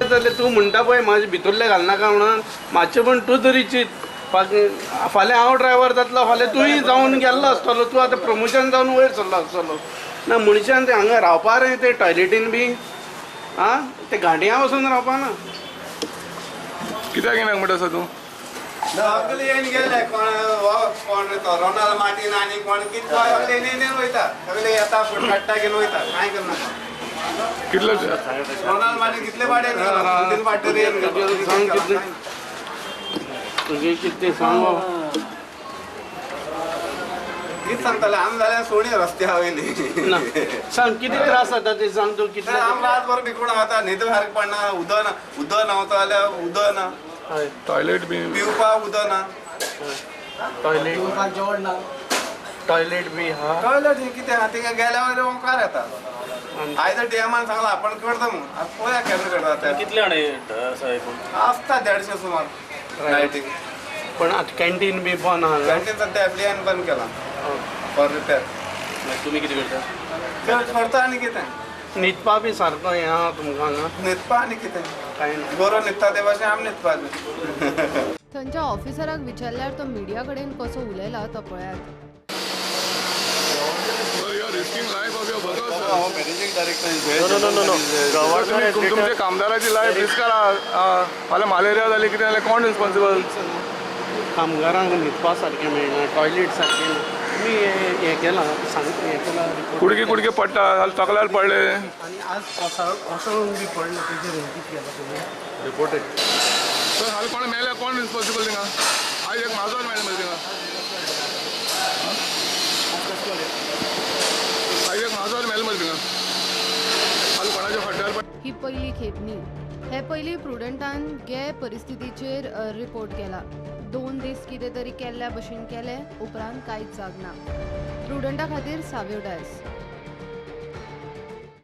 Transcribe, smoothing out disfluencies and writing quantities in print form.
जालें तूं म्हणटा पळय म्हाजे भितरले घालनाका म्हणून मातशें पण तूं तरी चिंत. फाल्यां हांव ड्रायव्हर जातलो, फाल्यां तूंय जावन गेल्लो आसतलो, तूं आतां प्रमोशन जावन वयर सरलो आसतलो. ना मनशान ते हांगा रावपा रे ते टॉयलेटीन बी आं ते घांटयां वचून रावपा ना. कित्याक येयना म्हणटा आसा तूं? सगळे येवन गेले कोण कोण रोनाल्ड मार्टीन आनी कोण कितें सगळे येवन वयता, सगळे येता फूट काडटा घेवन वयता, कांय करना. कितले रोनाल्ड मार्टीन कितले पाटे 2-3 पाटे येवन गेलो. सांग कितले तुगे कितें सांग बाबा. कितें सांगताले आमी जाल्यार सोणी रस्त्या वयली. ना सांग कितें त्रास जाता ते सांग तूं कितले. आमी रातभर बिकून वता, न्हीद सारकी पडना, उदक ना, उदक न्हांवता जाल्यार उदक ना, टॉयलेट बी पिवपाक उदक ना, टॉयलेट टॉयलेट बी हा टॉयलेट कितें आहा थिंगा गेल्यार ओंकार येता. आयज डीएमान सांगला आपण करता म्हणून, आतां पळोवया केन्ना करता ते. कितले जाण आसा एकूण? आसता 150 सुमार लायटींग. पण आतां कॅन्टीन बी बंद आहा? कॅन्टीन सद्या एफडीआयन बंद केलां फॉर रिपेर. तुमी कितें करता? करता आनी कितें, न्हिदपा बी सारको हें आहा तुमकां हांगा? न्हिदपा आनी कितें कांय ना, बरो न्हिदता ते भाशेन आमी न्हिदपाचें. थंयच्या ऑफिसराक विचारल्यार तो मिडिया कडेन कसो उलयला तो पळयात. तुमच्या कामदाराची लायफ रिस्कार आहा, फाल्यां मलेरिया जाली कितें जाल्यार कोण रिस्पॉन्सिबल? कामगारांक न्हिदपा सारकें मेळना, टॉयलेट सारकें ना. तुमी हें केलां सांग, हें केलां कुडके कुडके पडटा, तकल्यार पडले आनी आज कोसळून बी पडलें, तेजेर हें कितें केलां तुमी? रिपोर्टेड. तर हाल कोण मेल्या कोण रिस्पॉन्सिबल थिंगा? आयज एक माजर मेळ्ळें मरे थिंगा, आयज एक माजर मेलें मरे थिंगा, हाल कोणाच्या फाटल्यार. ही पयली खेप न्ही, हे पयलीं प्रुडंटान गे परिस्थितीचेर रिपोर्ट केला. 2 दीस कितें तरी केल्ल्या भशेन केलें, उपरांत कांयच जागना. प्रुडंटा खातीर साव्यो डायस.